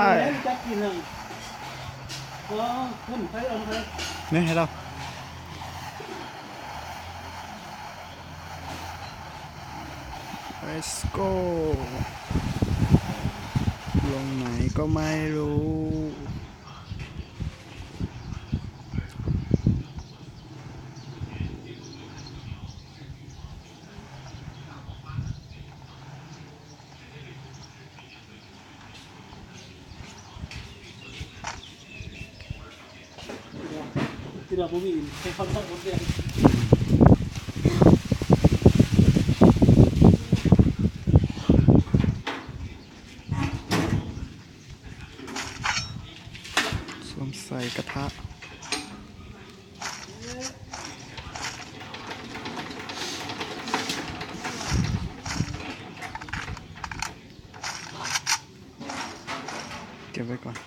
ແມ່ນຈັກກິນຫັ້ນ ກໍຂຶ້ນໄປເອົາໄປ ນີ້ໃຫ້ລາວ Let's go ລົງໄຫນກໍໄມ່ຮູ້. ທີ່ວ່າບໍ່ມີ ໃຫ້ເຂົາເຈົ້າອົດແດງ ສວມໃສ່ກະທະ. ເກັບໄວ້ກ່ອນ.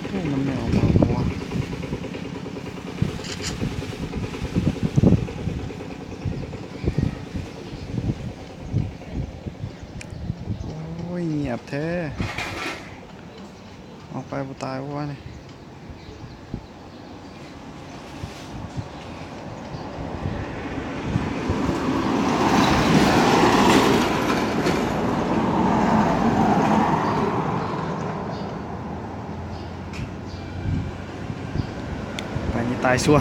ໂອ້ ມັນແມ່ນອອກມາບໍ່ວະ? ໂອ້ຍ ງຽບແທ້ ອອກໄປບໍ່ຕາຍບໍ່ວະນີ້? ໄປນີ້ຕາຍຊົ່ວ.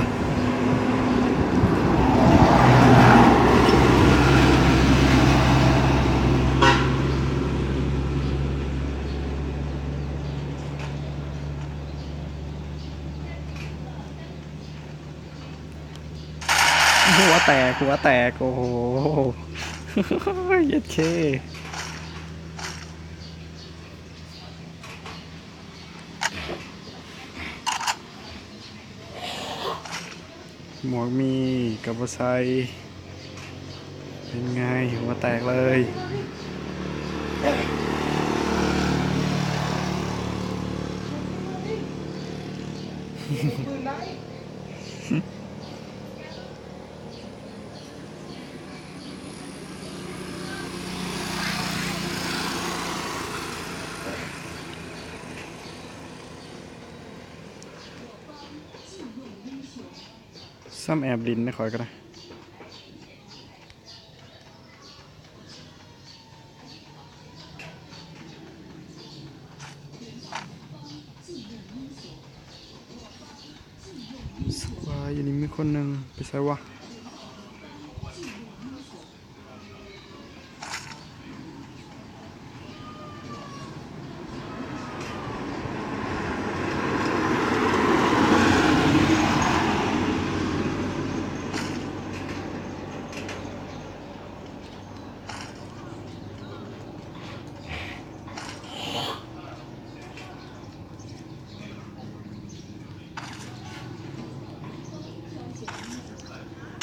ຫົວແຕກ ຫົວແຕກ ໂອ້ໂຫ ເຢັດເຄ. ໝວກມີກໍບໍ່ໃສ່ ເປັນໄງ ຫົວແຕກເລີຍ. ຊ້ຳແອບຫຼິ້ນນະຂ້ອຍກໍໄດ້. ສະບາຍ ຢູ່ນີ້ມີຄົນໜຶ່ງ ໄປໃສວະ? ໂ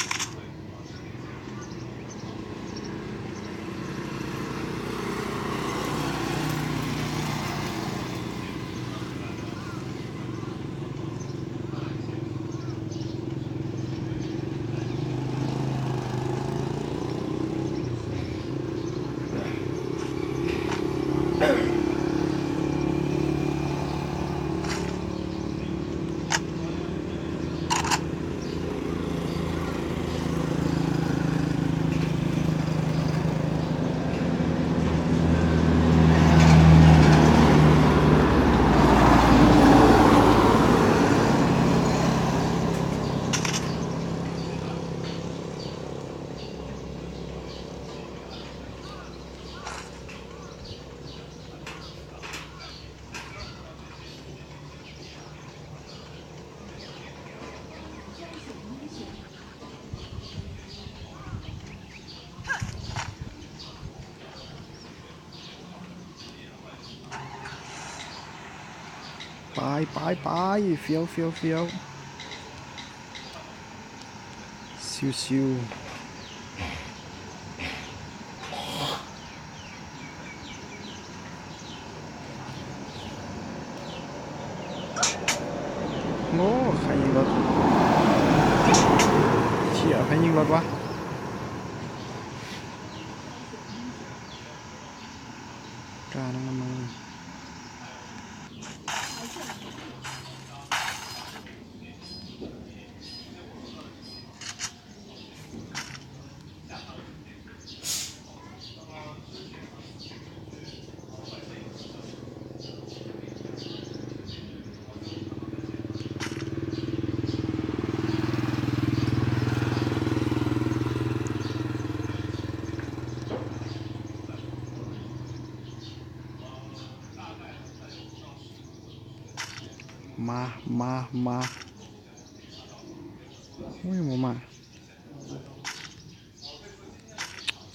ໄປ ໄປ ໄປ ຟຽວ ຟຽວ ຟຽວ ຊິວ ຊິວ. ໂອ້ ໃຜຍິງລົດ ເຊຍ ໃຜຍິງລົດວະ ການຳມັນ. ມາ ມາ ມາ. ໂອ້ຍ ບໍ່ມາ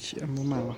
ເຊຍ ບໍ່ມາວະ.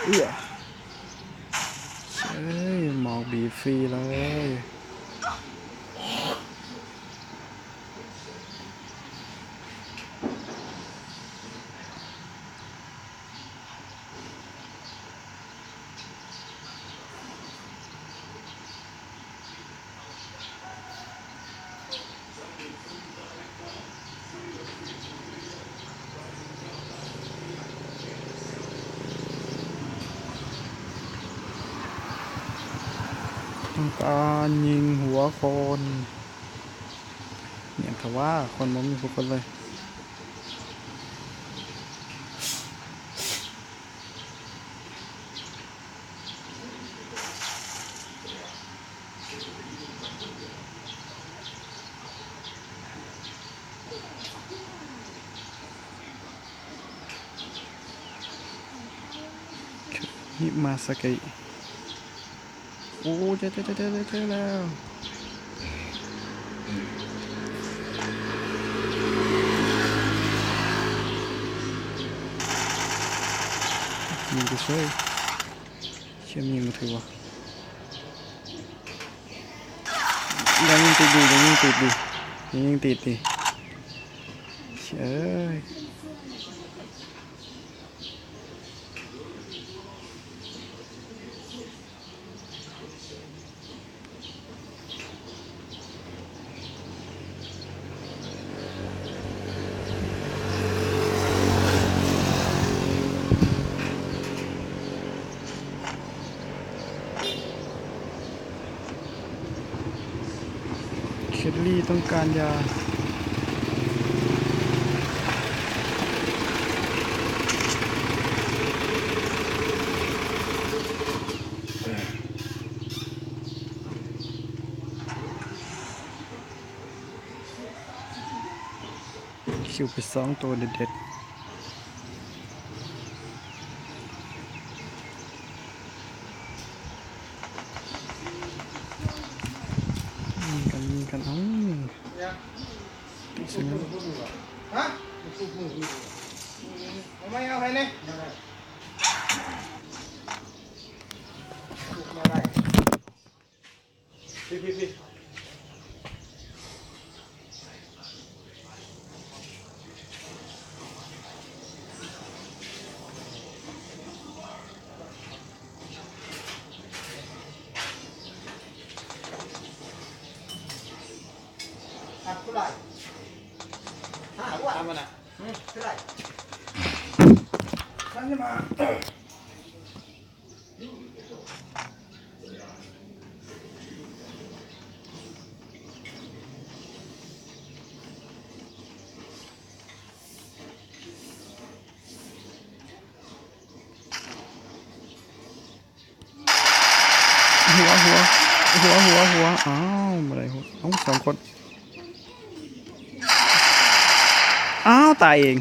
ເອື້ອ ເອີຍ ໝອກບີບຟຣີເລີຍ. ຕ້ອງການຍິງຫົວຄົນ. ແມ່ນແທ້ວ່າ ຄົນບໍ່ມີຜູ້ຄົນເລີຍ. ຮິມາຊາເກະ ໂອ້ ເຈີ ເຈີ ເຈີ ເຈີແລ້ວ ຍິງໄປເສີຍ ເຊຍ ຍິງບໍ່ຖືກວ່ະ. ຍັງຍິງຕິດຢູ່ ຍັງຍິງຕິດຢູ່ ຍັງຍິງຕິດຢູ່ ເອີຍ. ເຄດລີຕ້ອງການຢາ. ຄິວໄປສອງໂຕເດັດໆ. ຍິງກັນ ຍິງກັນ ເອົ້າ ຕິດຊະນັ້ນ. ເອົາໄມ້ເອົາໃຫ້ແດ່ ພີ່ໆໆ. ຫົວ ຫົວ ຫົວ ຫົວ ຫົວ ອ້າວ ບໍ່ໄດ້ຫົວ ເອົ້າ ສອງຄົນ ອ້າວ ຕາຍເອງ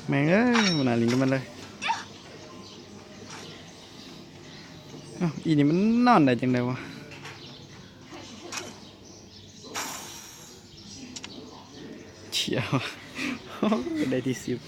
ແມ່ງເອີຍ ບໍ່ໜ້າຫຼິ້ນກັບມັນເລີຍ. ອ້າວ ອີນີ້ມັນນອນໄດ້ຈັ່ງໃດວະ? ເຈົ້າ ໄດ້ທີສິບ.